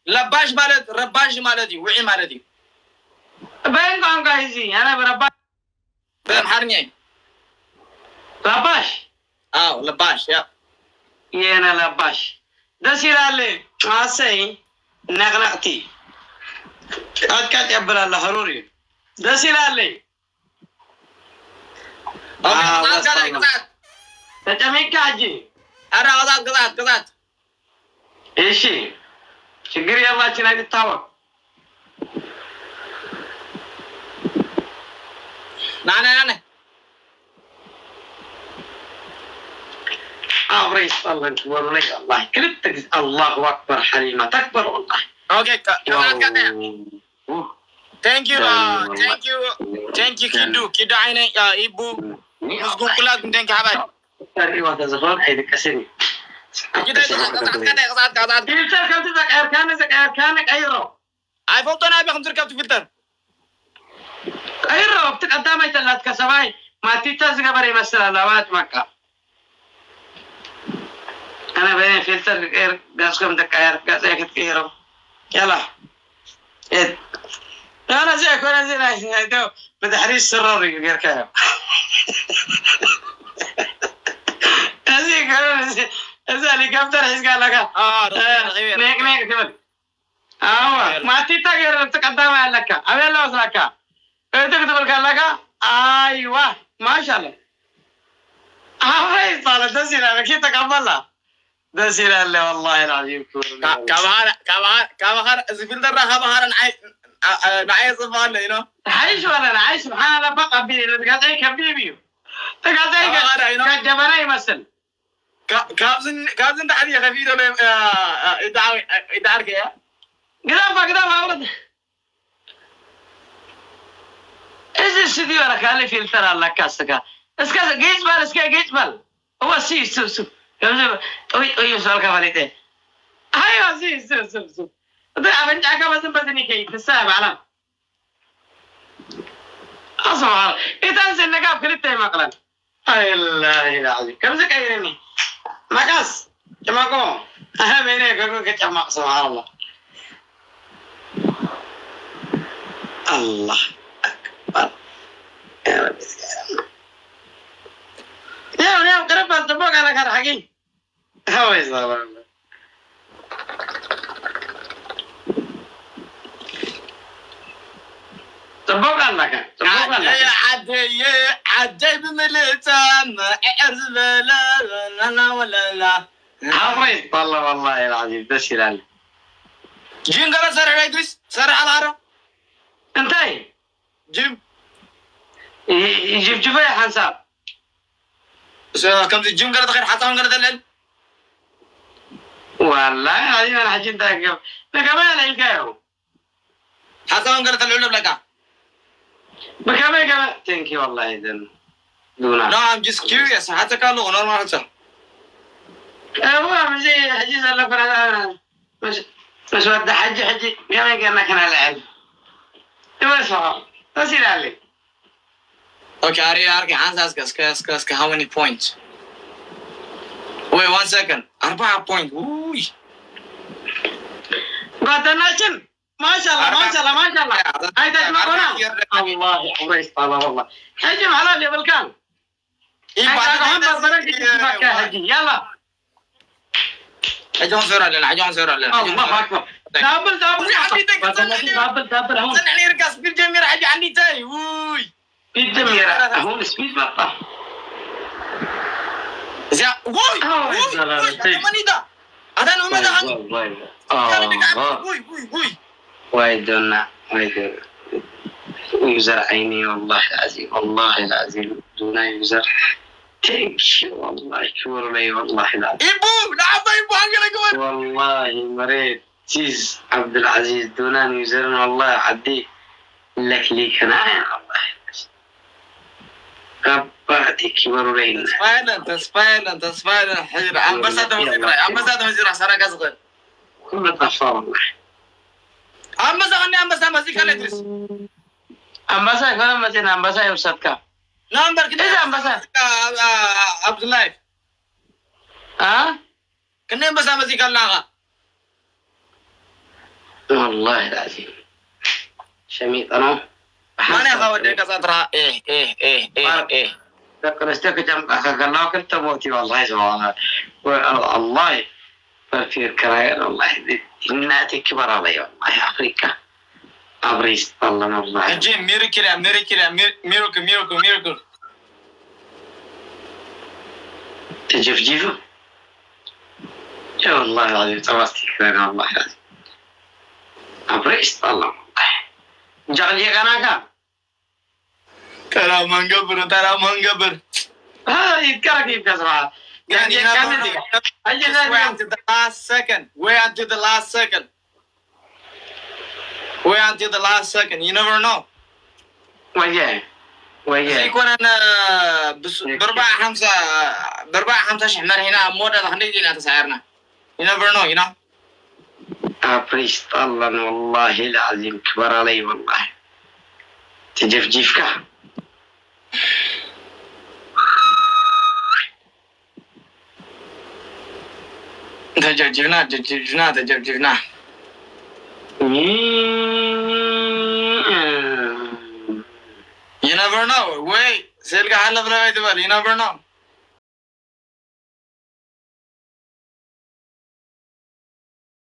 ለባሽ ማለት ረባሽ ማለት እዩ፣ ውዒ ማለት እዩ። በየን ቋንቋ እዚ? ኣነ ረባሽ በአምሓርኛ እዩ። ረባሽ አዎ ለባሽ ያ የነ ለባሽ ደስ ይላል። ኣሰይ ነቅነቅቲ ቀጥቀጥ የብል ኣለ ህሩር እዩ። ደስ ይላል። ኦኬ፣ ቅጣት፣ ቅጣት፣ ቅጣት። ተጨሚካ ሕጂ ኧረ ቅጣት፣ ቅጣት፣ ቅጣት። እሺ ችግር የላችን ኣይትታወቅ ናነ ናነ አብረ ይስጠለን ክበሩለይ ወላሂ ክልተ ግዜ አላሁ አክበር ሓሊማ ተክበር ወላሂ ኦኬ፣ ቅ- ቅጣት፣ ቅጣት። Thank you, uh, thank you, thank you, ኪዱ፣ ኪዱ ዓይነ፣ uh, ኢቡ፣ ምስጉን ኩላትኩም፣ thank you ሓባይ። ተሪዋ ተዝኾን ኣይድቀስን እዩ ኪዱ፣ ቅጣት፣ ቅጣት፣ ቅጣት፣ ቅጣት። ፊልተር ከምቲ ዘቀየርካ ነዘቀየርካ ነቀይሮ ኣይፈልጦን ኣበይ ከም ዝርከብ እቲ ፊልተር። ቀይሮ ኣብቲ ቀዳማይ ተላትካ ሰብኣይ ማቲታ ዝገበረ ይመስል ኣሎ ኣባት ማካ ኣነ በይነ ፊልተር ክቀይር ገጽኩም ትቀየር ገጽ ክትቀይሮ ያላ ኤድ ኣነ እዚ ኣይኮነ እዚ ናይ ናይ ዶ ብድሕሪ ዝስረር እዩ ጌርካዮ እዚ ኣይኮነ እዚ እዚ ሄሊኮፕተር ሒዝካ ኣለካ Ah, ረኺበ፣ ረኺበ። ኔቅ ኔቅ ትብል ኣዋ ማቲታ ገይረ እቲ ቀዳማይ ኣለካ ኣበይ ኣለዋ ስላካ እቲ ክትብል ከለካ ኣይዋ ማሻለ ኣበይ ይባለ ደስ ይላለ ኪ ተቀበላ ደስ ይላለ ወላሂ ልዓዚም ክብር ካብ ሃረ ካብ ሃረ እዚ ፊልተራ ካብ ሃረ ንዓይ ንዓይ የፅብቐለ ኢሎ ሓይሽ ወለ ንዓይ ስብሓን ኣላ ባቅ ኣቢል ኢለ ትጋፀይ ከቢብ እዩ ትጋፀይ ካብ ሃረ ኢሎ ጀበና ይመስል ካብዚ እንታሕቲ ከፊቶ ይዳዓርከ እያ ግዳፋ ግዳፋ ኣውረድ እዚ ስቱዲዮ ረ ካልእ ፊልተር ኣለካ እስካ እስከ ጌጭ በል እስከ ጌጭ በል እወ ሲ ሱ ሱ ከምዚ ጥይ ጥይ ስበልካ ፈሊጠ ሃይዋ ሲ ሱ ሱ ሱ እቲ ኣፍንጫካ በዝን በዝን ይከይድ ንሳ ባዕላ ኣስብሓ እታን ዘነጋብ ክልተ ይመቅለን ኣይ ላሂ ልዓዚም ከምዚ ቀይርኒ መቃስ ጭማቆ ኣሀ በይነ ገርጎ ከጨማቅ ስብሓንላ ኣላህ ኣክበር ያው ያው ቅረብ ኣልጥቦ ቃለካ ሓቂ ኣወይ ዛባ ጽቡቅ ኣለካ ጽቡቅ ኣለካ ዓደየ ዓደይ ብምልእታ መዕር ዝበለ ናና ወለላ ሓፍረይ ባላ ወላሂ ልዓዚም ደስ ይላል ጅን ገረ ሰርሕ ኢድሪስ ሰርሕ ኣልኣረ እንታይ ጅም ይጅብጅበ ሓንሳብ ከምዚ ጅም ገለ ተኸድ ሓፃውን ገለ ተልዕል ዋላ ኣዚመን ሕጂ እንታይ ክገብ ንከመይ ኣልዒልካዮ ሓፃውን ገለ ተልዕሉ ብለካ ብከመይ ከመ ቴንኪ ወላ ይደን ዱና No, I'm just curious. ሓተካ ኣለኹ ኖርማል ሕቶ እዋ ምዚ ሕጂ ዘሎ ኩነታ ምስ ወዲ ሓጂ ሕጂ ከመይ ገርና ከነልዕል ይመስልኹም መሲላሊ Okay, ኣሪ ኣርኪ ሓንሳ እስከ እስከ እስከ እስከ how many points? Wait, one second. ኣርባዓ point. ውይ. ጓደናችን ማሻላ ማሻላ ማሻላ አይታች መኮና አላህ አብረ ይስጣላ ወላ ሕጂ ማላል የብልካን ሕጂ ንሰውር ኣለና ሕጂ ንሰውር ኣለና ኣላሁ ኣክበር ዳብል ዳብል ዳብል ዳብል አሁን ጽንዕ ነይርካ ስፒድ ጀሚራ ሕጂ ዓሊተይ ውይ ስፒድ ጀሚራ አሁን ስፒድ መጣ እዚያ ውይ ውይ ውይ ተመኒዳ ኣታ ንመዳ ውይ ውይ ውይ ወይ ዶና ወይ ዩዘር ዓይኒ ወላሂ ልዓዚም ወላሂ ልዓዚም ዱና ዩዘር Thank you والله ክብር ለይ والله العظيم ኢቡ ንዓባ ኢቡ ሃገረ ግበር والله መሬት ዚዝ ዓብዱልዓዚዝ ዱናን ዩዘርን والله ዓዲ ለክሊከና والله ኣባዕቲ ክበሩ ለይና ተስፋ የለን ተስፋ የለን ተስፋ የለን ሕር ኣንበሳ ተመሲጥራ ኣንበሳ ተመሲጥራ ሰራጋ ዝኽእል ኩሉ ጠፋ والله ኣንበሳ ከኒ ኣንበሳ መዚካ ለትርስ ኣንበሳ ይኮነ መፅና ኣንበሳ ይውሰድካ ናምበር ግን እዚ ኣንበሳ ኣብዚ ላይፍ አ ክንደይ ኣንበሳ መዚካ ኣለኻ والله العظيم ሸሚጠኖ ማን ያኻ ወደ ቀጻትራ ኤህ ኤህ ኤህ ኤህ ኤህ ደቂ ኣንስትዮ ክጨምቃካ ከለዋ ክልተ ሞት እዩ። والله ስብሓን الله ፈርፊር ክራየን والله እናቲ ክበር ኣለዮ والله ኣፍሪካ ኣብሪስ ኣለና والله ሕጂ ሚሩክ ኢልያ ሚሩክ ኢልያ ሚሩክ ሚሩክ ሚሩክ ተጀፍጂፉ يا والله العظيم ጠባስቲ ክራየን والله العظيم ኣብሪስ ኣለና والله ጃቕሊ ቀናካ ترى ما نقبر ترى ما نقبر ይትከረክ ይብከ ስብሓ يعني you never know. Just wait until the last second. Wait until the last second. Wait until the last second. You never know. ወየ ወየ ዘይኮነን ብርባዕ ሓምሳ ብርባዕ ሓምሳ ሽሕ መርሒና ኣብ መወዳእታ ክንደይ ዜና ተሳዒርና? You never know, you know. ኣብሪስ ጠለን والله العظيم ክበር ኣለይ والله ተጀፍጂፍካ ተጀብጅብና ጀብጅብና ተጀብጅብና። You never know ወይ ስልካ ሓለፍ ለበይ ትበል። You never know.